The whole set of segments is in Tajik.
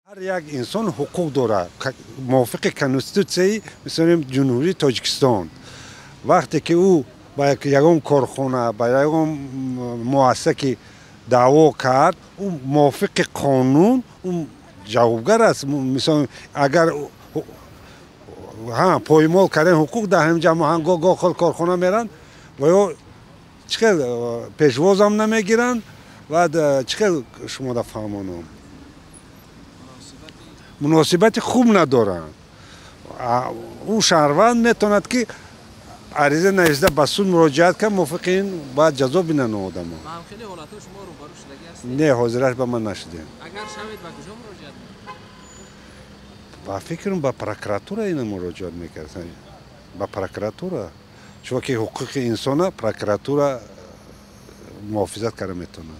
Ҳар як инсон ҳуқуқ дорад мувофиқи конститутсияи мисолем Ҷумҳурии Тоҷикистон. Вақте ки ӯ ба ягон корхона, ба ягон муассиса ки даъво кард, ӯ мувофиқи қонун ӯ ҷавобгар аст. Мисол, агар поймол кардани ҳуқуқ дар ҳамин ҷамъ гоҳ корхона меранд ва ё чӣ хел пешвозам намегиранд ва чӣ хел шуморо фаҳмонам, муносибати хуб надоранд. Ӯ шаҳрванд метавонад ки ариза нависта ба суд муроҷиат кард, мувофиқи ин бояд ҷазо бинанд одамо. Не, ҳозираш ба ман нашудем. Ба фикрам, ба прокуратура ина муроҷиат мекард, ба прокуратура, чунки ҳуқуқи инсона прокуратура муҳофизат карда метавонад.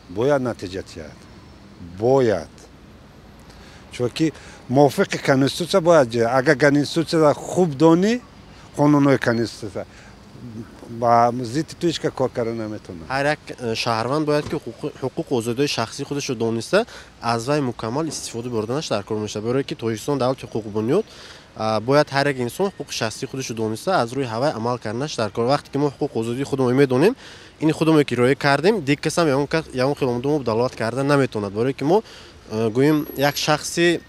Бояд натиҷа диҳад, бояд, чунки мувофиқи конститутсия бояд. Агар конститутсияро хуб донӣ, қонунҳои конститутсия, ба зидди ту ҳеч кас кор карда наметавонад. Ҳар як шаҳрванд бояд ки ҳуқуқу озодиҳои шахсии худашро дониста, аз вай мукаммал истифода бурданаш дар кор мешавад. Барое ки Тоҷикистон давлати ҳуқуқбунёд, бояд ҳар як инсон ҳуқуқи шахсии худашро дониста, аз рӯи ҳавай амал карданаш дар кор. Вақте ки мо ҳуқуқу озодии худамро медонем, ини худамро ки риоя кардем, диг касам ягон хел омаду мо далолат карда наметавонад. Барое ки мо гӯем як шахси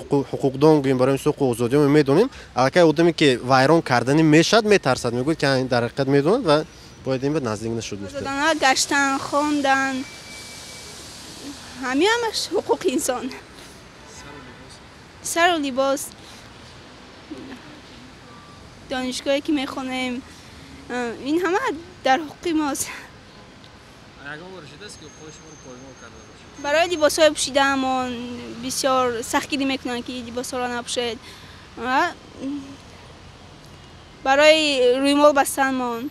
ҳуқуқдон, гӯем барои мисол ҳуқуқу озодиҳоро медонем, аллакай одаме ки вайрон кардани мешавад, метарсад, мегӯяд ки дар ҳақиқат медонад ва бояд ин ба наздик нашуд. Озодона гаштан, хондан, ҳамин ҳамаш ҳуқуқи инсон. Сару либос, донишгоҳе ки мехонем, ин ҳама дар ҳуқуқи мост. Барои либосҳои пӯшидаамон бисёр сахтгирӣ мекунанд, ки либосҳоро напӯшед. Барои рӯймол бастанмон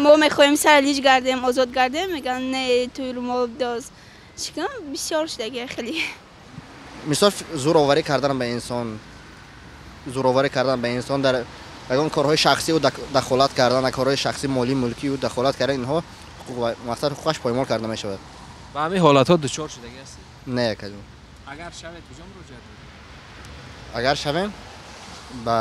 мо мехоҳем сар лиҷ гардем, озод гардем, мегӯянд не, туи рӯмол бидоз. Чӣ кунам, бисёр шудаги хеле. Мисол, зӯроварӣ кардан ба инсон, зӯроварӣ кардан ба инсон дар ягон корҳои шахсӣ ӯ дахолат кардан, корҳои шахсӣ, молӣ, мулкӣ ӯ дахолат кардан, инҳо мақсад ҳуқуқаш поймол карда мешавад. Ба ҳамин ҳолатҳо дучор шудагӣ ҳастед? Не, акаҷон. Агар шавед, куҷо муроҷиат мекунед? Агар шавем, ба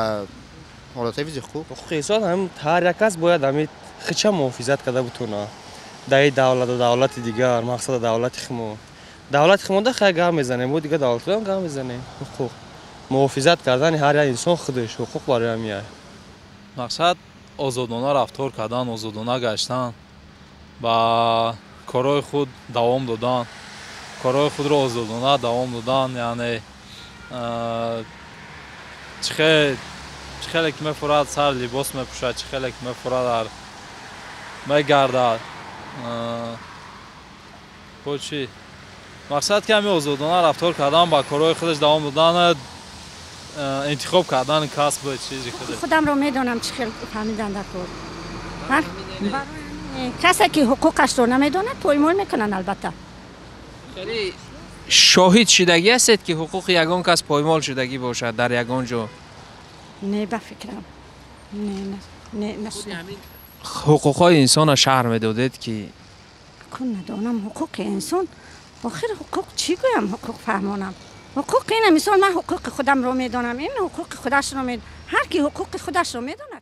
ҳолатҳои ҳифзи ҳуқуқ. Ҳуқуқи инсон ҳам ҳар як кас бояд ҳамин хича муҳофизат карда бутонад дар ин давлату давлати дигар, мақсада давлати хумо. Давлати хумонда хай гап мезанем, мо дигар давлатҳоам гап мезанем. Ҳуқуқ муҳофизат кардани ҳар як инсон худаш ҳуқуқ барои ҳамин. Мақсад озодона рафтор кардан, озодона гаштан, ба корҳои худ давом додан, корҳои худро озодона давом додан, яъне чӣ хеле ки мефурад сар либос мепӯшад, чӣ хеле ки мефурад мегардад. Бо чӣ? Мақсад ки ҳамин озодона рафтор кардан, ба корҳои худаш давом додан, интихоб кардани касб, чизи худаш. Худамро медонам, чӣ хел фаҳмидан дар кор. Касе ки ҳуқуқашро намедонад, поймол мекунанд, албатта. Хеле шоҳид шудагӣ ҳастед ки ҳуқуқи ягон кас поймол шудагӣ бошад дар ягон ҷо? Не, ба фикрам. Не, не, не. Ҳуқуқҳои инсонро шарҳ медодед ки кун надонам ҳуқуқи инсон. Охир ҳуқуқ чӣ гӯям, ҳуқуқ фаҳмонам. Ҳуқуқ ина, мисол, ман ҳуқуқи худамро медонам, ин ҳуқуқи худашро медонам. Ҳар ки ҳуқуқи худашро медонад.